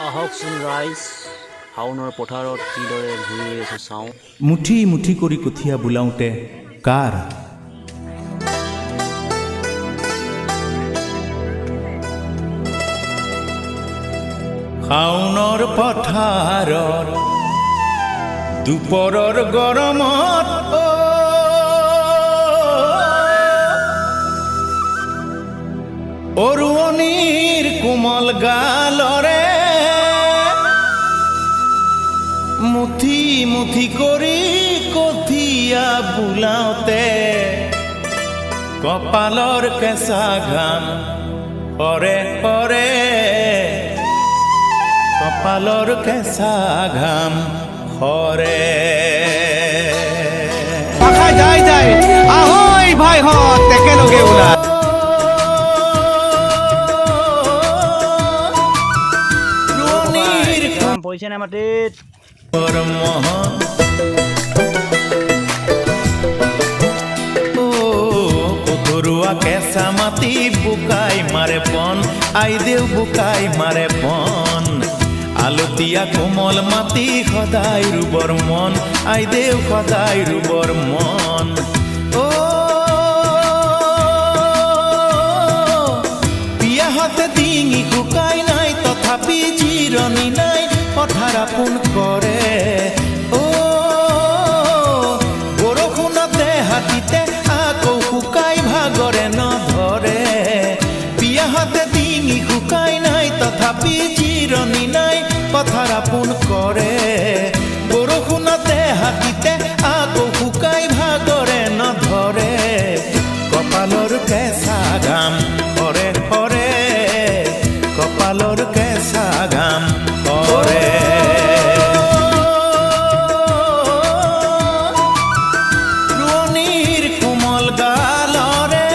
আহকচোন ৰাইজ, শাওনৰ পথাৰত কিদৰে ভূঁই ৰুই আছে চাওঁ। মুঠি মুঠি কৰি কঠীয়া বোলাওঁতে কাৰ শাওনৰ পথাৰত দুপৰৰ গৰমত অৰুণিৰ কোমল গালৰে মুঠি মুঠি কৰি কঠীয়া বোলাওঁতে কপালৰ কেঁচা ঘাম সৰে সৰে, কপালৰ কেঁচা ঘাম সৰে। যাই যাই আহৈ ভাইহঁত একেলগে ওলা। ৰোৱনীৰ ঘাম পৰিছে নে মাটিত? পথৰুৱা কেঁচা মাটি বোকাই মাৰে বন, আইদেউ বোকাই মাৰে বন। আলতীয়া কোমল মাটি সদায় ৰুবৰ মন, আইদেউ সদায় ৰুবৰ মন। অ পিয়াহতে ডিঙি শুকাই নাই, তথাপি জিৰণি নাই, পথাৰ আপোন কৰে। অ বৰষুণতে হাতীতে আকৌ শুকাই ভাগৰে নধৰে। পিয়াহতে ডিঙি শুকাই নাই, তথাপি জিৰণি নাই, পথাৰ আপোন কৰে। বৰষুণতে হাতীতে আকৌ শুকাই ভাগৰে নধৰে। কপালৰ কেঁচা ঘাম সৰে সৰে, কপালৰ কেঁচা ঘাম সৰে। ৰোৱনীৰ কোমল গালৰে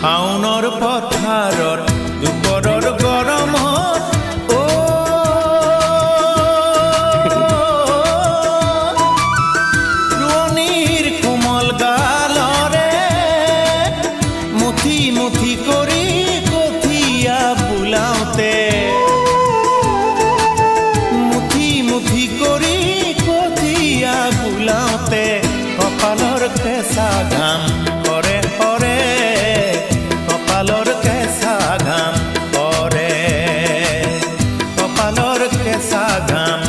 শাওনৰ পথাৰত দুপৰৰ গৰমত অ ৰোৱনীৰ কোমল গালৰে মুঠি মুঠি কৰি কঠীয়া বোলাওঁতে, মুঠি মুঠি কৰি কঠীয়া বোলাওঁতে কপালৰ কেঁচা ঘাম সৰে সৰে, কপালৰ কেঁচা ঘাম সৰে, কপালৰ কেঁচা ঘাম